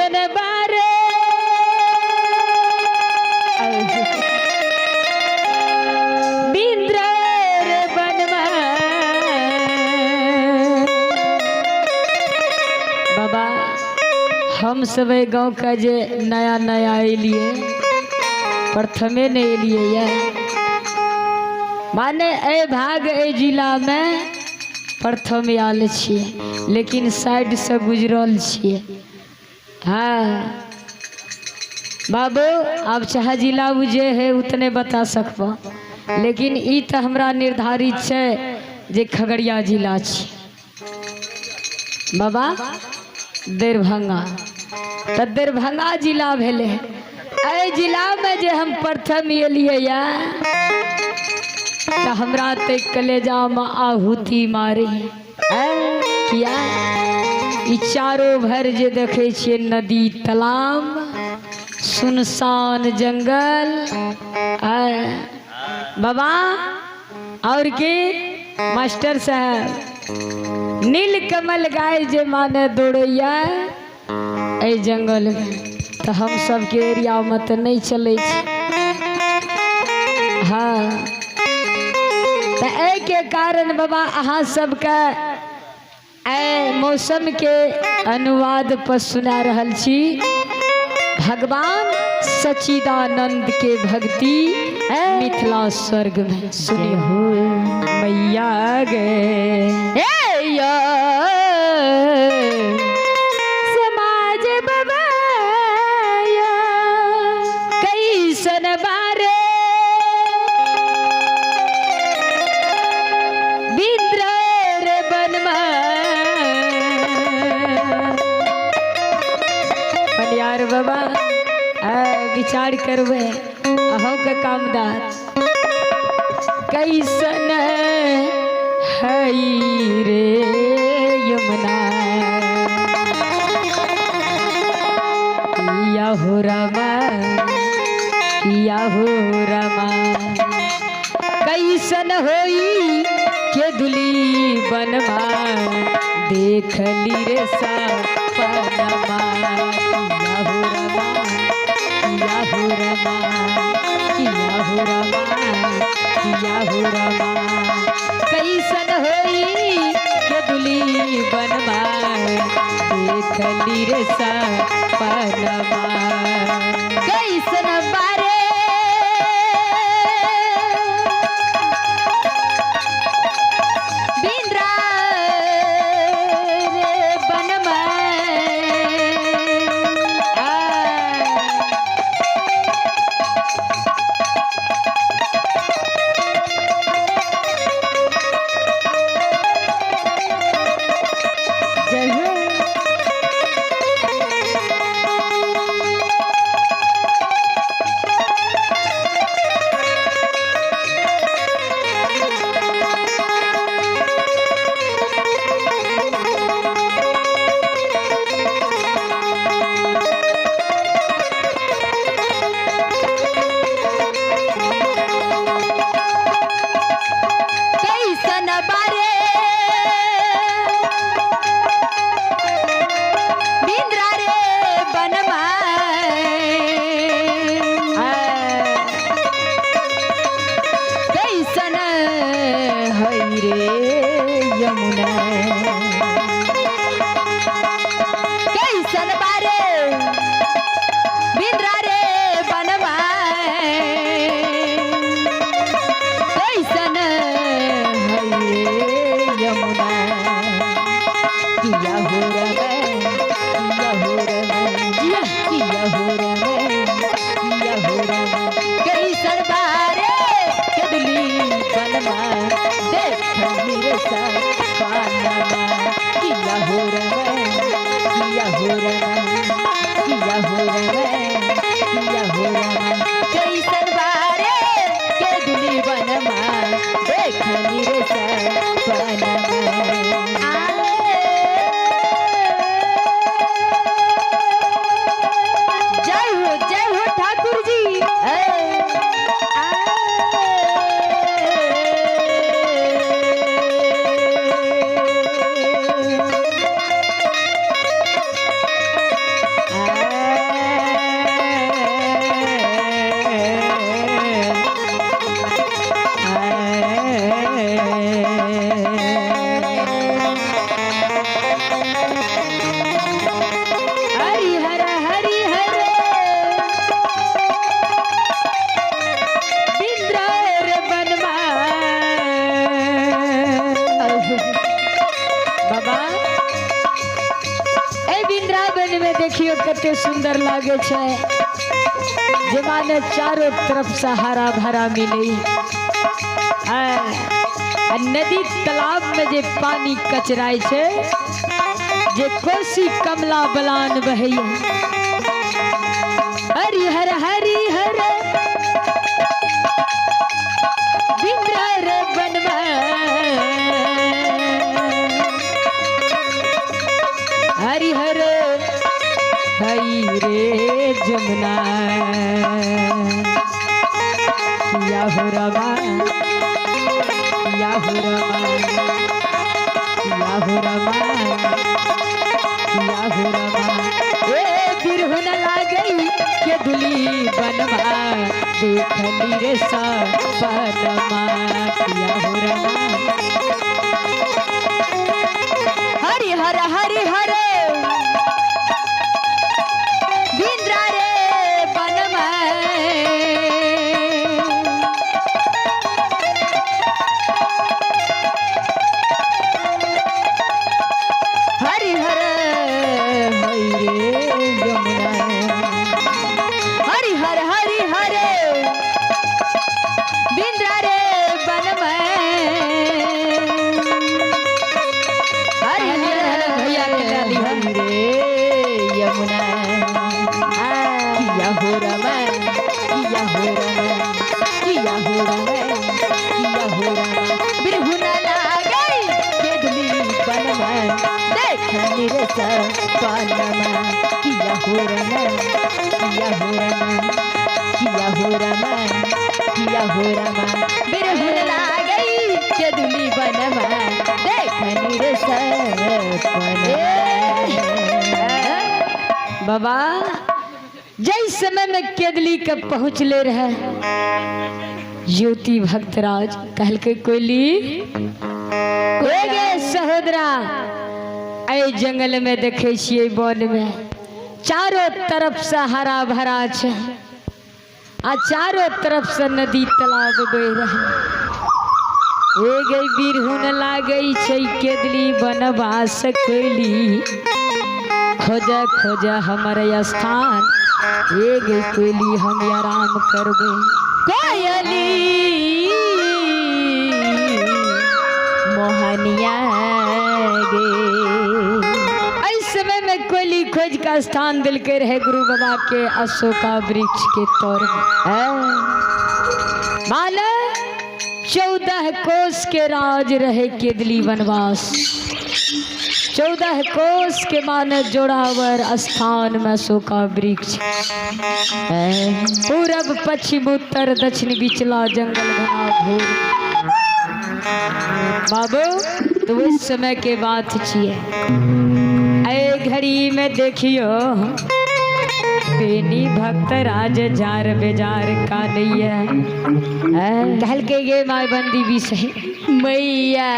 कैसन बारे बिंद्र रे बनवा। बाबा हम सब एहि गाँव के जे नया नया एलिए, प्रथमे नहीं एलिए ये, माने एहि भाग एहि जिलामे प्रथम आयल छियै, लेकिन साइडसँ गुजरल छियै। हाँ बाबू, आब चाहे जिला उ जे है उतने बता सकबह, लेकिन ई तऽ हमरा निर्धारित छै जे खगड़िया जिला छै बाबा, दरभंगा। तऽ दरभंगा जिला भेलै। एहि जिलामे जे हम प्रथम एलियै यऽ तऽ हमरा तऽ कलेजामे आहुति मारी। किया? ई चारो भर जे देखै छियै नदी तालाब सुनसान जंगल बाबा। और की मास्टर साहब, नील कमल गाय जे माने दौड़ैया एहि जंगलमे, तऽ हम सबके एरियामे तऽ नहि चलै छै। हँ, तऽ एहिके कारण बाबा अहाँ सबके एहि मौसमके अनुवाद पर सुना रहल छी भगवान सच्चिदानंद के भक्ति मिथिला स्वर्ग में। सुनियो मैया गे समाज बाबा कैसन बारे बिंद्र रे बनमा। बनियार बाबा विचार करबै अहूँके कामदार कैसन है रे यमुना। किया हो रमा, किया हो रमा, कैसन होई के दुली बनवा देखली रे सपनमा। किया हो रमा, किया हो रमा, किया हो रमा, किया हो रमा, कैसन होई के दुली बनवा देखली रे सपनमा। कैसन बारे बिंद्रा रे बनवा। जय हो। कैसन बारे बिंद्रा रे बनवा। कैसन है रे यमुना, कैसन बारे बिंद्रा रे बनवा, कैसन है रे यमुना। किया हो रवे, किया हो रवे, किया हो रवे, किया हो रवे, कैसन बारे कदली बनवा देख मेरे सपनमा। किया हो रवे, किया हो रवे, किया हो रवे, किया हो रवे, कैसन बारे कदली बनवा देख मेरे सपनमा। जय हो, जय हो ठाकुर जी। बिंद्रावन में देखियो कते सुंदर लागे छै, जे माने चारों तरफ से हरा भरा मिले। आ नदी तालाब में जे पानी कचराय छै, जे कोसी कमला बलान बहैया। हरि हर हरि हर बिंद्र बनवा, हरि हर हरि रे जमुना, किया हो रमा, किया हो रमा, किया हो रमा, किया हो रमा। ए बिरहुन लागई के दुली बनवा, देखली रे सपनमा, किया हो रमा। हरि हर हरि हर बिंद्रा रे बनवा, हरि हर हरि रे यमुना, हरि हर हरि हर बिंद्रा रे बनवा, हरि हर भैया के डाली है। हरि रे यमुना, किया हो रमा, किया हो रमा, किया हो रमा, किया हो रमा। बिरहुना लागई केदली बनवा, देखनी रे सपनमा, किया हो रमा, किया हो रमा, किया हो रमा, किया हो रमा। बिरहुना लागई केदली बनवा, देखनी रे सपनमा। बाबा जै समय में केदली के पहुँचले रहे ज्योति भक्तराज, कहलकै कोयली गे सहोदरा, एहि जंगल में देखे छियै वन में चारों तरफ से हरा भरा छै आ चारों तरफ से नदी तालाब बहि रहल। ए गे बिरहुन लागै छै केदली बनवास कोयली, खोज खोज हमर स्थान, ए गे कोयली हम आराम करबै। कोयली मोहनिया गे, एहि समय में कोयली खोज का स्थान दिलके रहे गुरु बाबा के अशोका वृक्ष के तौर में। माना 14 कोस के राज रहे केदली वनवास, 14 कोस के माने जोड़ावर स्थान में अशोका वृक्ष। पूरब पश्चिम उत्तर दक्षिण बिचला जंगल घना घोर। बाबू तो उस समय के बात छिए। ए घड़ी में देखियो बेनी भक्त राज जार बेजार का नहीं है। कहलके गे माय बंदी भी सही मैया,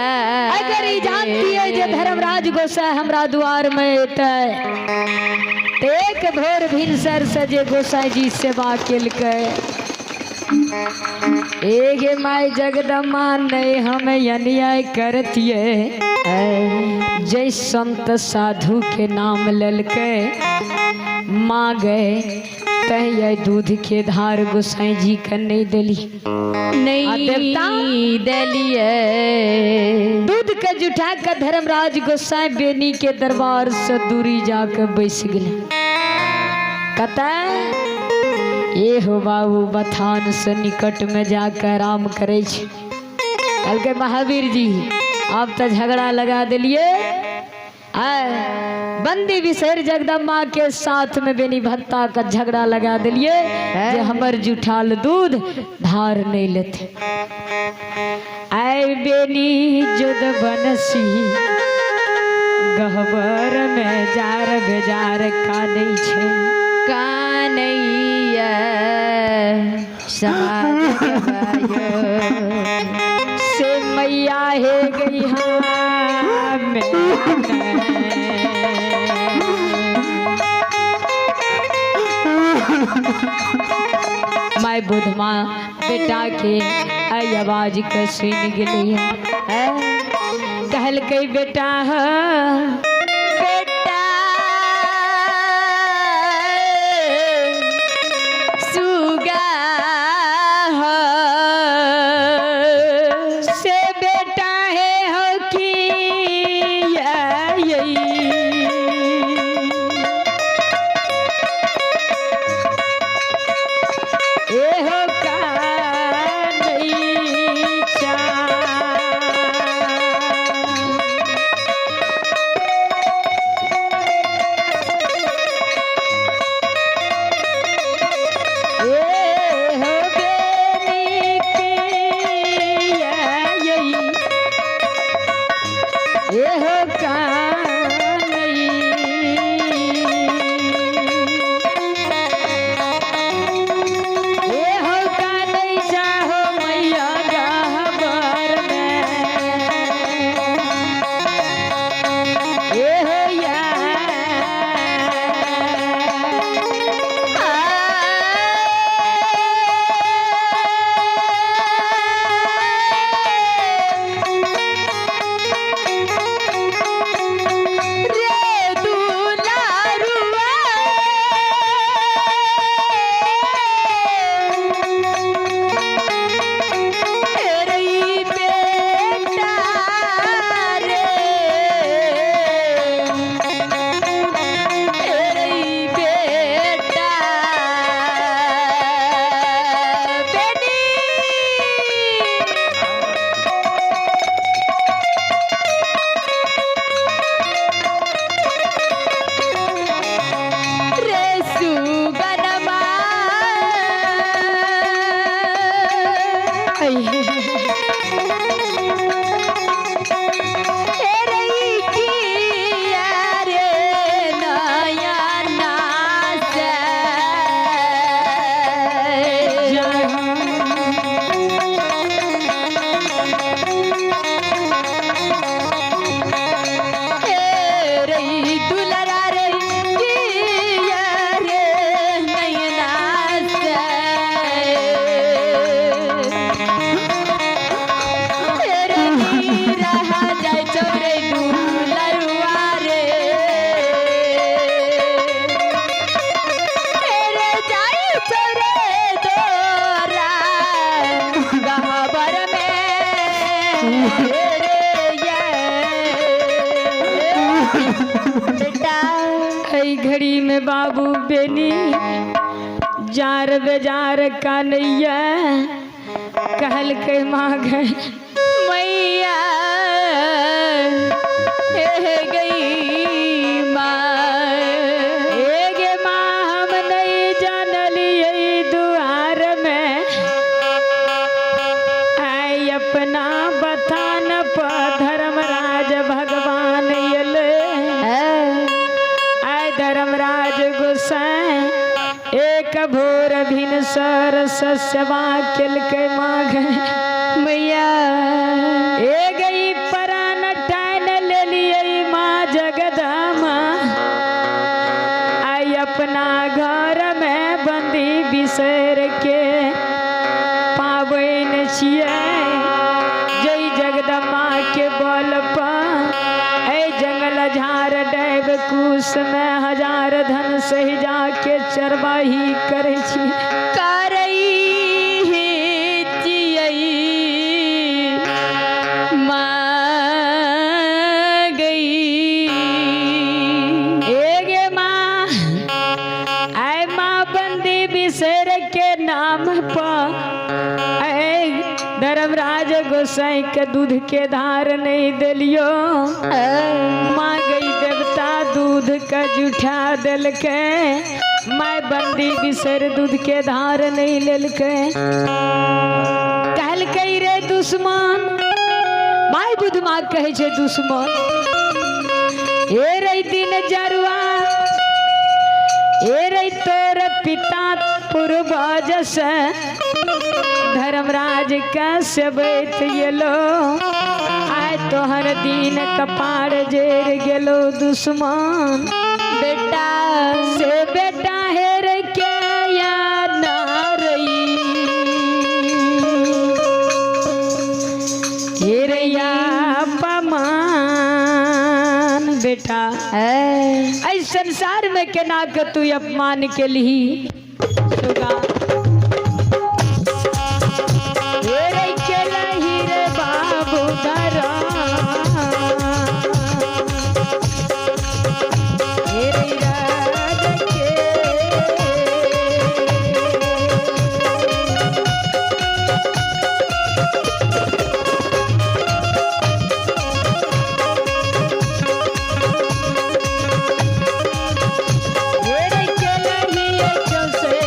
अगर ई जानती है जे धर्मराज गोसाई हमरा द्वार में एतै, ते एक भोर भिनसर से जे गोसाई जी सेवा केलकै, ए गे my Jagdamba नहीं हम अन्याय करतिए, जय संत साधु के नाम ललकै मांगे तह दूध के धार गोसाई जी के नहीं दिली, नहीं देवता दिलिए। दूध के जुठा के धर्मराज गोसाई बेनी के दरबार से दूरी जाके बैस गेले। कतऽ ए हो बाबू बथान से निकट में जाकर आराम करे छै। कहलकै महावीर जी आप तो झगड़ा लगा दिलिए, आय बंदी विसर जगदम्बा के साथ में बेनी भत्ता का झगड़ा लगा दिलिए जे हमर जुठाल दूध धार नहीं लेते। आय बेनी जुद बनसी गहबर में जार बेजार का नहीं छे, कानैया से मैया हे गई हाँ में। My बुधमा बेटा के आई आवाज के सुन गेली है, कहलकै बेटा बेटा तई घड़ी में बाबू बेनी जार बेजार कानैया कहल के मांगे मैया हे गई माँ। ए गे माँ हम नहीं जानलियै दुआर में आई अपना बथान पर धर्मराज भगवान एलै। आय धर्मराज गोसाई एक भोर भिनसर सस्यवा केलकै माघ मैया ए गई परान ठान लेलियै माँ जगदम्बा। आई अपना घर में बंदी बिसर के पाबनि छियै जय जगदम्बा के बल पर ऐ जंगल झाड़ डैब कुश में हजार धन सही जाके चरवाही करै छी। करई चियै माँ गई। ए गे माँ आय माँ बंदी बिसर के नाम पर ऐ धर्मराज गोसाई के दूध के धार नहीं देलियो। माँ गई देवता दूध का जुठा देलकै माय बंदी बिसर दूध के धार नहीं लेलकै। कहलकै रे दुश्मन माय बुध माँ कहै छै दुश्मन ए रे दिन जरुआ ए रे तोर पिता पूर्वज से धर्मराज का सेबैत गेलो आय तोहर दिन कपार जेर गेलो दुश्मन बेटा से बेटा हेर के या नारई हेर या अपमान बेटा ऐ संसार में केना के तू अपमान के लिही सुगा हेर के लही रे बाबू धरा हेर राज के हेर के लही चौसे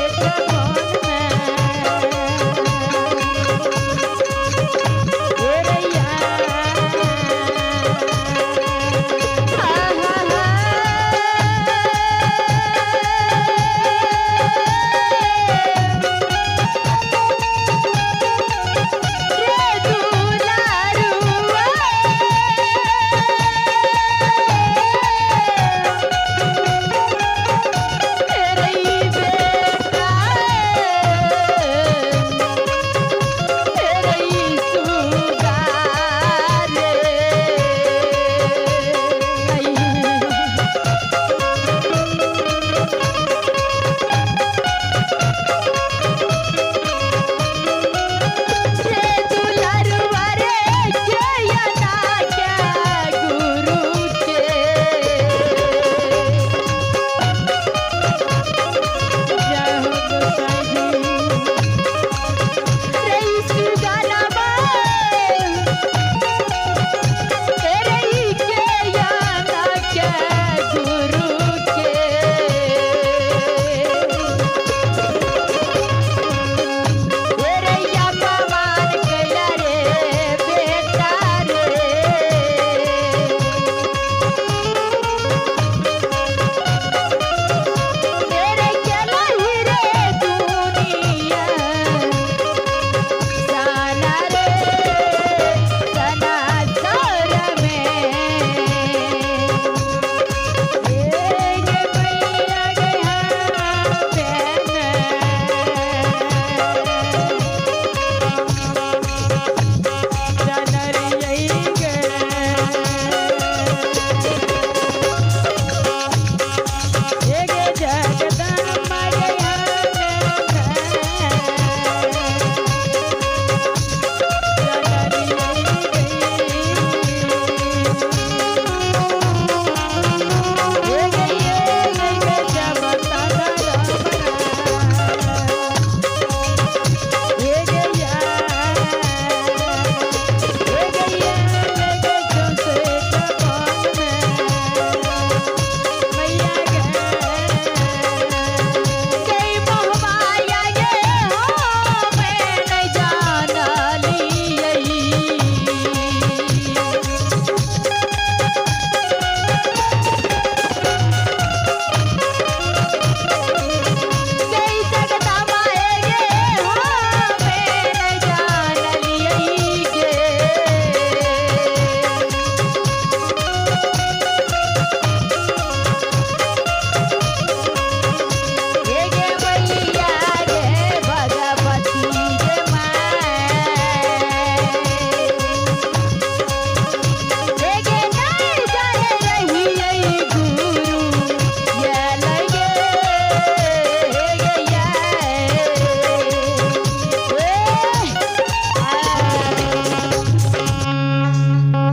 गैया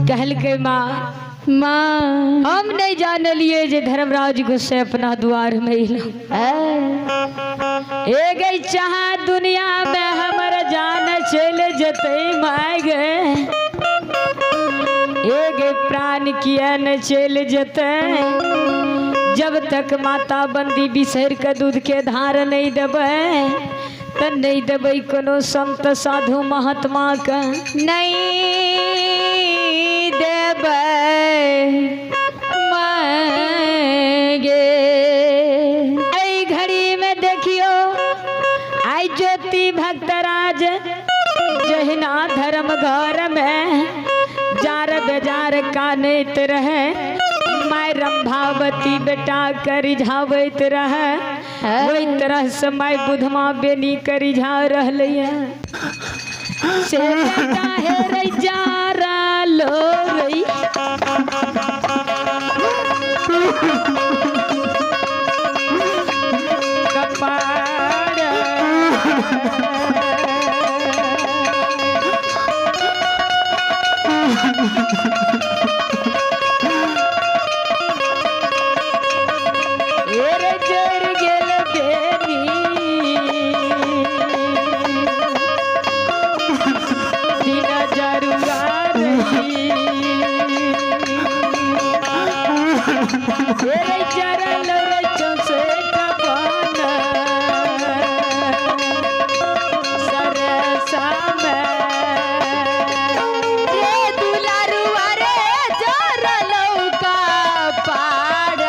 कहलकै माँ, माँ हम नहीं जानलिए जे धर्मराज गुस्से अपना द्वार में अइलो। ए गई चाहा दुनिया में हमर जान चल जतै माय गे, ए गे प्राण किया न चल जतै, जब तक माता बंदी बिसर के दूध के धार नहीं देबै त नहीं देबै कोनो संत साधु महात्मा के। नहीं देबै मांगे। एहि घड़ी में देखियो आई ज्योति भक्तराज जहिना धर्म घर में जार बेजार कानैत रहे, माय रंभावती बेटा के रिझावैत रहे, ओहि तरह से माय बुधमा बेनी के रिझा रहलै। से बेटा हे रे जा लो रे कपाड़। एरे जर गेल बेनी बिना जरुआ रही, एरे जरल रे चौसठ बन सरसा में। रे दुलारुआ रे जरलौ कपाड़।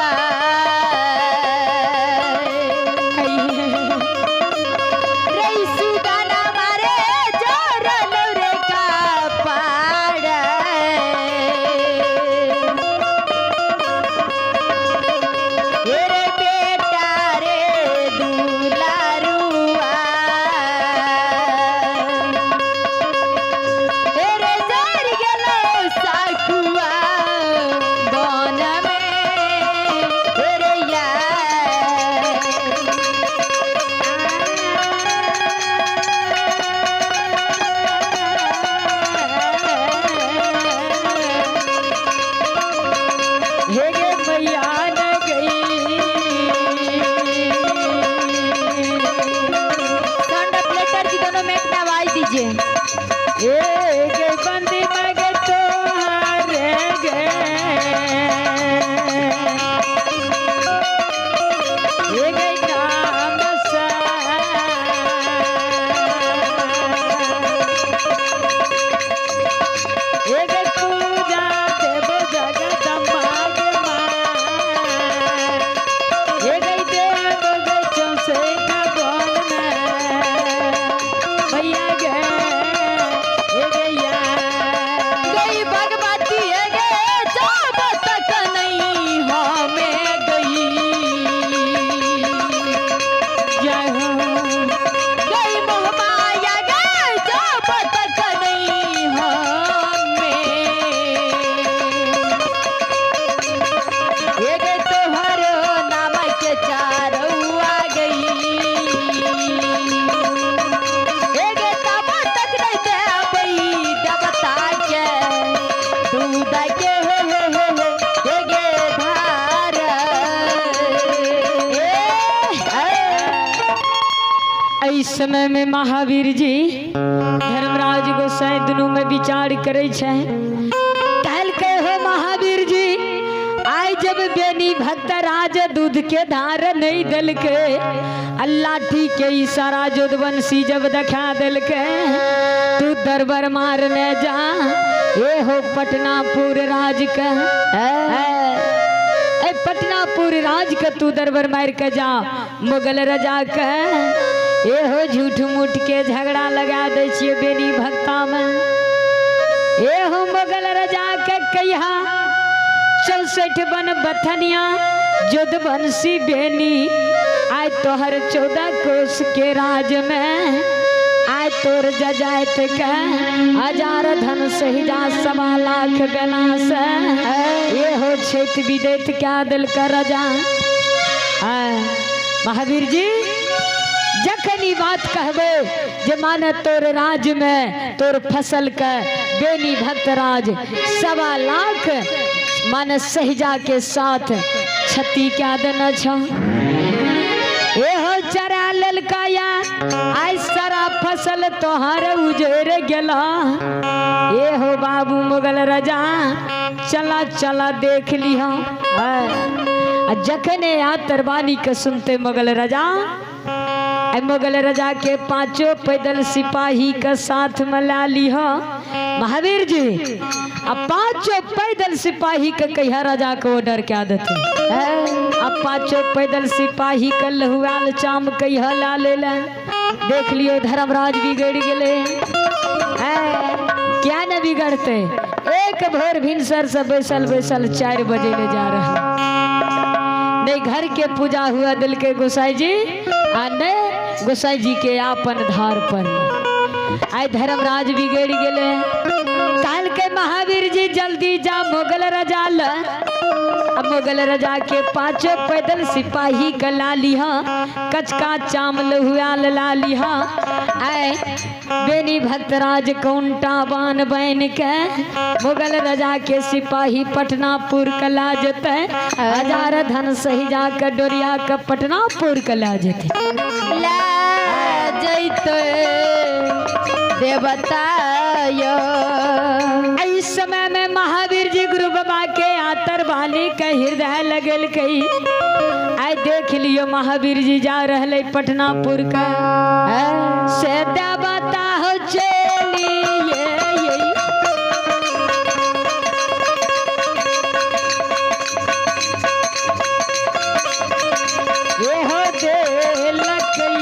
रे सुगाना मारे जरलौ रे कपाड़। रे बेटा रे दुलारुआ रे जर गेलो साखुआ बन में रे या। हे गे मैया न गई। साउंड ऑपरेटर जी दोनों मिनट में आवाज दीजिए। ए गे बंदी मगे तोहारे गे, ए गे नाम से। ए गे पूजा देव जगदम्बा गे माँ, ए गे देव गे चौसठ बन में भैया गे, ए गैया। गई भगवती गे जब तक नहीं हमें गई। जय हो। गई मोहमाया गे जब तक नहीं हमें। ये गे तोहरो नाम के चारौआ गई। ये गे तब तक नहीं देबै देवता के दूध के हे हे हे हे हे गे धार। एहि समय में महावीर जी धर्मराज गोसाई दुनू में विचार करे छै। कहलकै हो महावीर जी, आइ जब बेनी भक्तराज दूध के धार नहीं देलकै, आ लाठी के इशारा जोधवंशी जब देखा देलकै, तू दरबार मारने जा ए हो पटनापुर राज के, ए पटनापुर राज के तू दरबार मार के जा मुगल रजा के। ए हो झूठ मूठ के झगड़ा लगा दै छियै बेनी भक्ता में। ए हो मुगल रजा के कहिया 64 बन बथनिया जोधवंशी बेनी, आय तोहर 14 कोस के राज में, आय तोर जजायत के हजार धन सहिजा 1.25 लाख बेना से। ये हो छेत विदेत क्या दिल कर रजा। आय महावीर जी जखन ई बात कहबे जे माने तोर राज में तोर फसल के बेनी भक्तराज 1.25 लाख माने सहिजा के साथ क्षति क्या देना छ। एहो चरा ललका या आई सारा फसल तोहर उजड़ गेला। एहो बाबू मुगल राजा चला चला देख लिहा। जखने आतरबानी के सुनते मुगल राजा, मुगल राजा के पांचों पैदल सिपाही के साथ में ला लिहा महावीर जी। अब पांचों पैदल सिपाही के कहिया राजा के ऑर्डर क्या देते। अब पांचों पैदल सिपाही के लहुआल चाम कहिया ला ले ला। देख लियो धर्मराज बिगड़ गेले। क्या न बिगड़ते, एक भोर भिनसर से बैसल बैसल 4 बजे ले जा रहे। नहीं घर के पूजा हुआ दिल के गोसाई जी, आ नहीं गोसाई जी के आपन धार पर। आय धर्मराज बिगड़ गेले। काल के महावीर जी जल्दी जा मुगल राजा ल। अब मुगल राजा के पांचों पैदल सिपाही के ला लिहा, कचका चाम लहुआ ला लिहा। आय बेनी भक्तराज कौनटा बान बन के मुगल राजा के सिपाही पटनापुर के ला जते। हजार धन सही जा के डोरिया के पटनापुर के ला जते। ला जैते देवता यो। इस समय में महावीर जी गुरु बाबा के आतर बानी के हृदय लगल कही। आय देख लियो महावीर जी जा रहले पटनापुर का। से देवता हो चलिए ये हो देलकई।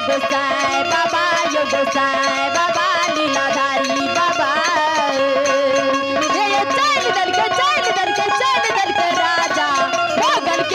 गोसाई बाबा यो गोसाई बाबा लीलाधारी बाबा। ये चल दल के चल दल के चल दल के राजा मोगल के।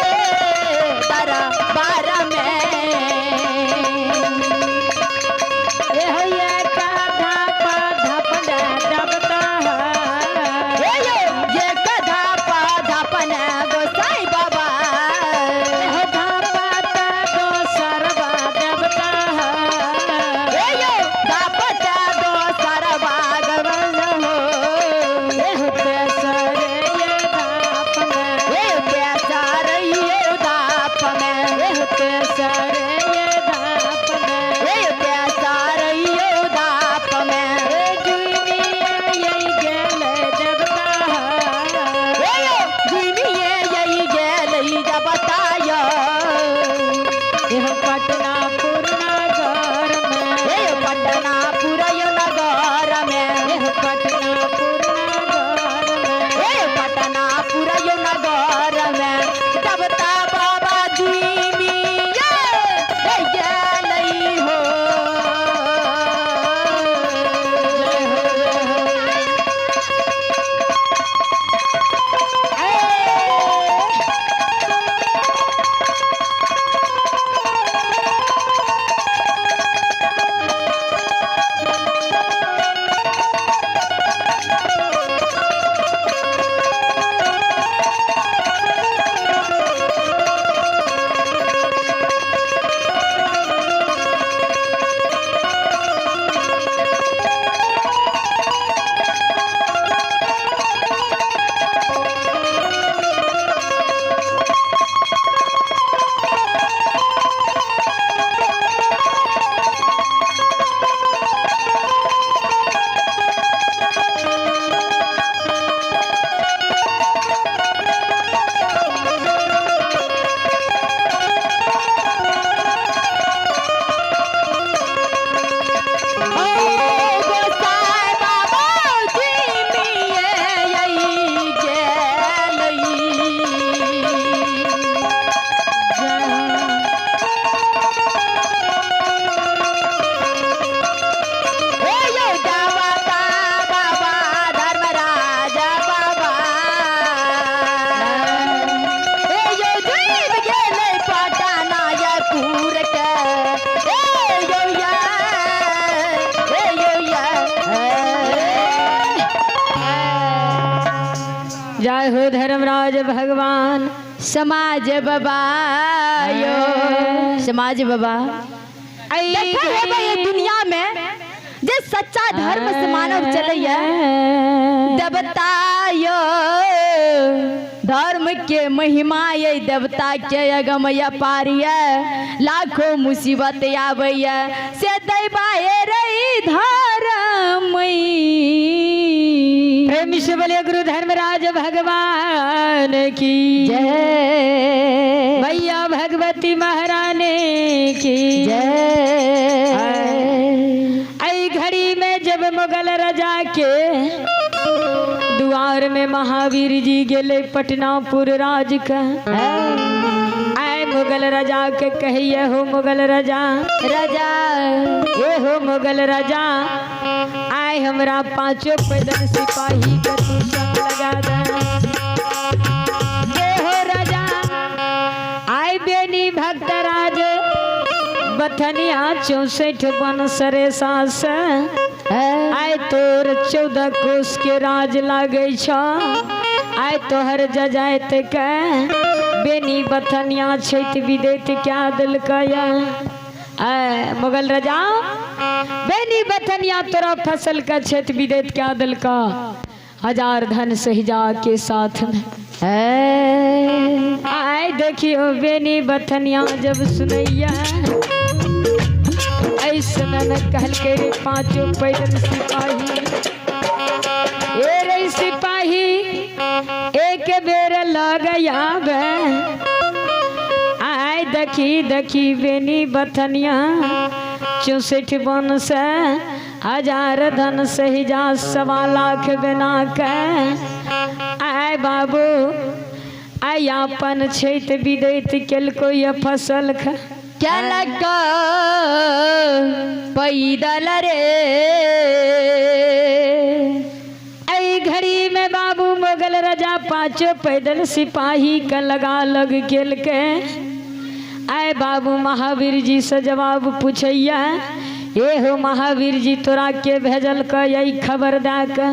गुरु धर्मराज भगवान। समाज बाबा यो, समाज बाबा। देखै हेबै एहि दुनिया में जे सच्चा धर्म से मानव चलैया, देवता यो धर्म के महिमा ये देवता के अगम अपार ये, लाखों मुसीबत आबैया से दैबा ये रे धर्म। प्रेम से बोलिए गुरु धर्मराज भगवान की जय। भैया भगवती महारानी की जय। आई घड़ी में जब मुगल रजा के दुआर में महावीर जी गेले पटनापुर राज का, आए मुगल रजा के कहिए हो मुगल रजा, रजा ये हो मुगल रजा, आए हमरा पांचों पैदल सिपाही के तू संग लगा दे। ये हो रजा, आए बेनी भक्त राज बथनिया 64 बन सरे सास, आए तोर 14 कोस के राज लागे छ, आए तोहर जजायत के बेनी बथनिया छैत विदेत क्या दिलकया। आए मुगल रजा बेनी बथनिया तोरा फसल का छेत विदेत क्या दिलका, हजार धन सहिजा के साथ में। आए देखियो बेनी बथनिया जब सुनैया ऐ समय में कहलके रे पांचों पैदल सिपाही, ए रे सिपाही एक बेर लगया बे। आए देखी देखी बेनी बथनिया 64 बन से हजार धन सहिजा 1.25 लाख बिना के। आए बाबू आय अपन छैत विदैत केलको ये फसल के क्या लगा पैदल रे। ऐ घड़ी में बाबू मुगल रजा पांचों पैदल सिपाही का लगा लग गेल के। आए बाबू महावीर जी से जवाब पूछैया, ए हो महावीर जी तोरा के भेजल क यही खबर दा के।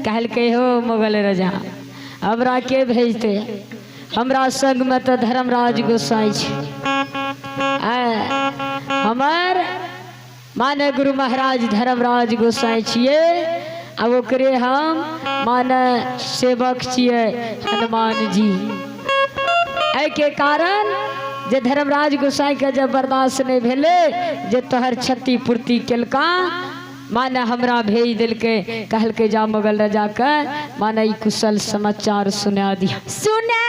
कहलके हो मुगल रजा हमरा के भेजते, हमरा संग में तो धर्मराज गोसाई छे। हमार माने गुरु महाराज धर्मराज गोसाई छिए, आ ओकरे हम माने सेवक छिए हनुमान जी। एहि के कारण जे धर्मराज गोसाई के जब बर्दाश्त नहीं भेले जे तोहर क्षति पूर्ति केलका, माने हमरा भेज दिलके, कहलके जा मुगल रजा के माने ई कुशल समाचार सुना दिया। सुना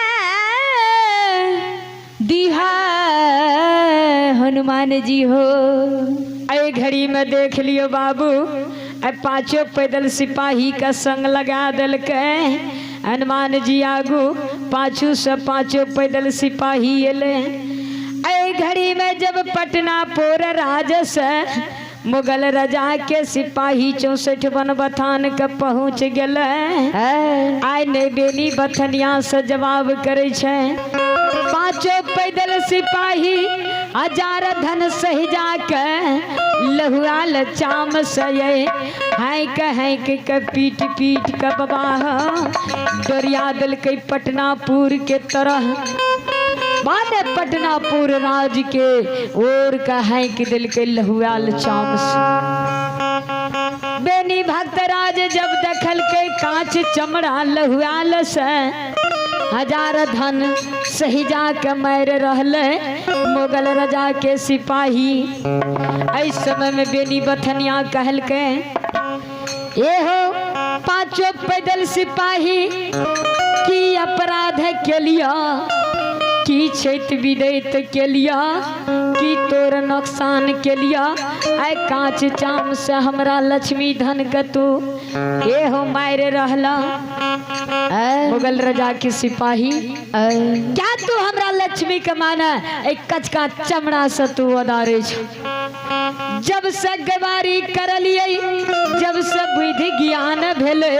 दिहा हनुमान जी हो। एहि घड़ी में देख लियो बाबू, आ पांचों पैदल सिपाही का संग लगा दिलके हनुमान जी आगू, पाछू से पांचों पैदल सिपाही एले। एहि घड़ी में जब पटनापुर राज से मुगल रजा के सिपाही 64 वन बथान के पहुँच गेले। आइ नहीं बेनी बथनिया से जवाब करे छे, पांचों पैदल सिपाही हजार धन सहिजा के लहुआल चाम से हैक हैक के पीट पीट के बाबा डोरिया दिलकै पटनापुर के तरह, माने पटनापुर राज के ओर का हैक दिलकै लहुआल चाम से। बेनी भक्तराज जब देखलकै कांच चमड़ा लहुआल से हजार धन सहिजा के मार रहले मुगल रजा के सिपाही। एहि समय में बेनी बथनिया कहलकै, ए हो पांचों पैदल सिपाही की अपराध के लिया, की छैत विदैत के लिया, की तोर नुकसान के लिया, आइ कांच चाम से हमरा लक्ष्मी धन के तू ए हो मार रहला। मुगल रजा के सिपाही क्या तू हमरा लक्ष्मी के माना एक कचका चमड़ा से तू अदारे छ। जब से गवारी करलिए, जब से बुद्धि ज्ञान भेले,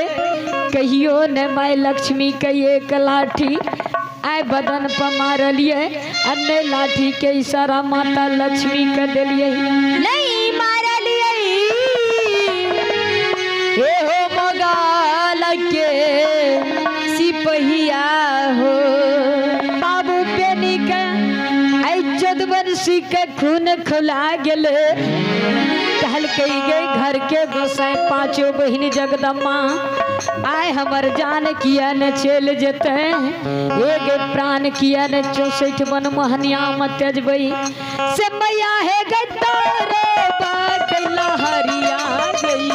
कहियो ने माय लक्ष्मी के एक लाठी आय बदन पर मारलिए, आ ने लाठी के इशारा माता लक्ष्मी के देलिए। नहीं मारलिए हे हो मुगल के सिपाही। सिपहिया हो। बाबू बेनी के ऐ चौदवंशी के खून खुला गेले। कहलकै गे घर के गोसाई पांचों बहिन जगदम्मा आय हमर जान किया न चल जेते, एक प्राण किया न 64 मन मोहनिया मत त्यजबई से मैया हे गई तोरे बाकैला हरिया गई।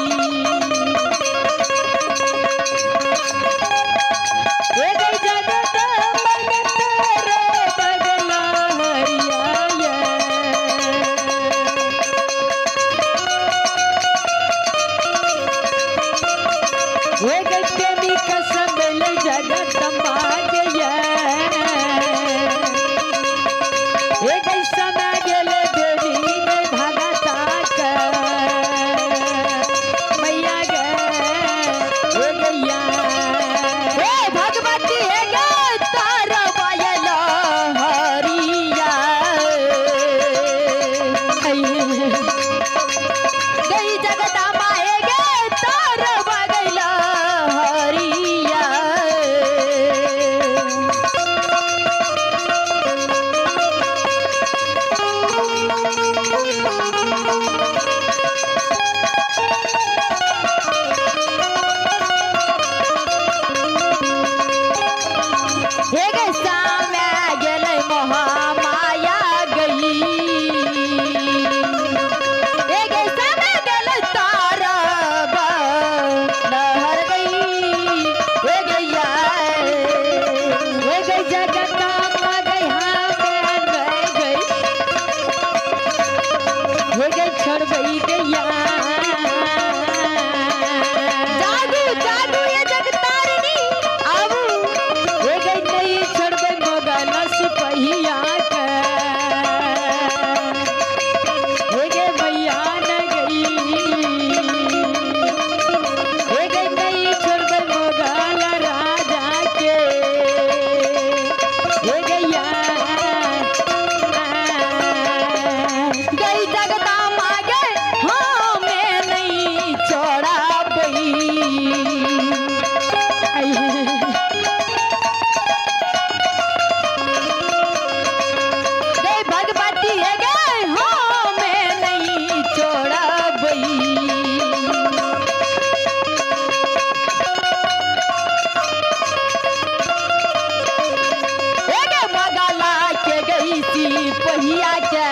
हे गई जगदम्बा तोरे बगला हरिया ये। हे गई प्रेमी कसम ले जगदम्बा गया। हे गई समय गेले देवी ने भगता के मैया गे हे गैया। हे भगवती हे गे तारा बायला हरिया गई जगदम्बा हे गे तारा बगला हरिया। हे गे साम्या गेलै महामाया गई। हे गे साम्या गेलै तारा लहर गई। हे गैया हे गई जगदम्बा गई हाँ बहन गई। हे गई छोड़बई गैया। जागू जागू ये जगतारिणी आबू। हे गई नहीं छोड़बई मोगल सिपहिया के। हे गे मैया न गई। हे गई नहीं छोड़बई मोगल राजा के। हे गैया गई जगदम्बा गे हाँ मैं नहीं छोड़ाबई। गई भगवती हे गे हाँ मैं नहीं छोड़ाबई। हे गे मगला के गई सिपहिया के।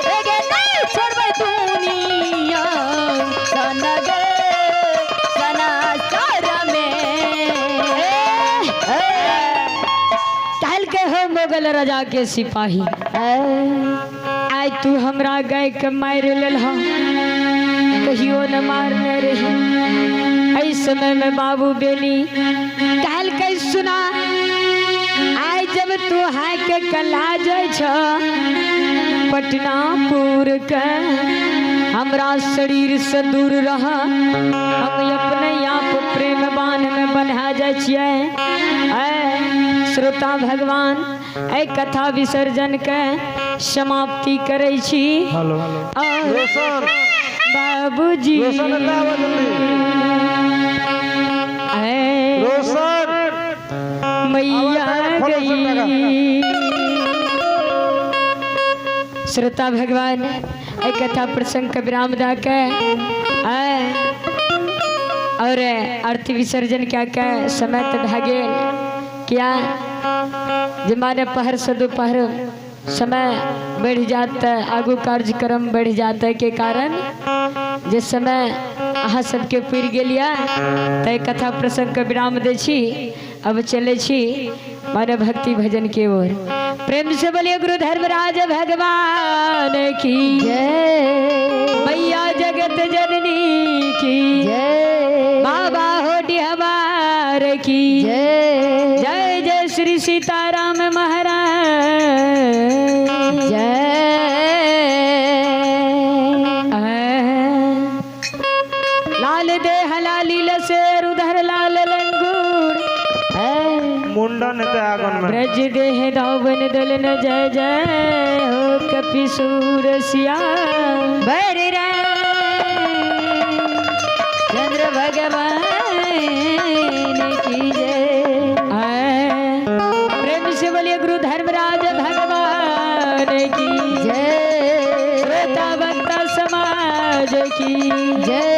हे गे नहीं छोड़बै दुनिया सन गे सना सार में। कहल के हो मुगल राजा के सिपाही आय तू हमरा गाय के मार लेल कहियो न मारने रही। एहि समय में बाबू बेनी कहल के सुना आय जब तू हाय के कला जाइ छ पटनापुर के हमरा शरीर से दूर रह, हम अपने आप प्रेम बांध में बन्हा जाइ छियै। ऐ श्रोता भगवान ऐ कथा विसर्जन के समाप्ति करै छी। हेलो और रोशन बाबूजी रोशन एतऽ आबऽ जल्दी। ऐ रोशन मैया आवाज आया, खोलो सब गई। श्रोता भगवान ऐ कथा प्रसंग के विराम दा के ऐ और आरती विसर्जन क्या के समय तो भए गेल। क्या जे माने पहर से दोपहर समय बढ़ जात आगू कार्यक्रम बढ़ जात के कारण जे समय अहाँ सबके पुरि गेल यऽ तऽ कथा प्रसंग के विराम दै छी। अब चलै छी माने भक्ति भजन के ओर। प्रेम से बोलिए गुरु धर्मराज भगवान की जय, मैया जगत जननी की जय, बाबा हो हमार की जय, जय जय श्री सीताराम महाराज जय। लाल दे हलाली लसेर उधर लाल लंगूर मुंडन हेतै आंगन में। ब्रज देह दावन दलन जय जय हो कपिसूर सिया भर राम चंद्र भगवान की। बोलिए गुरु धर्मराज भगवान की जय। श्रोता भक्त समाज की जय।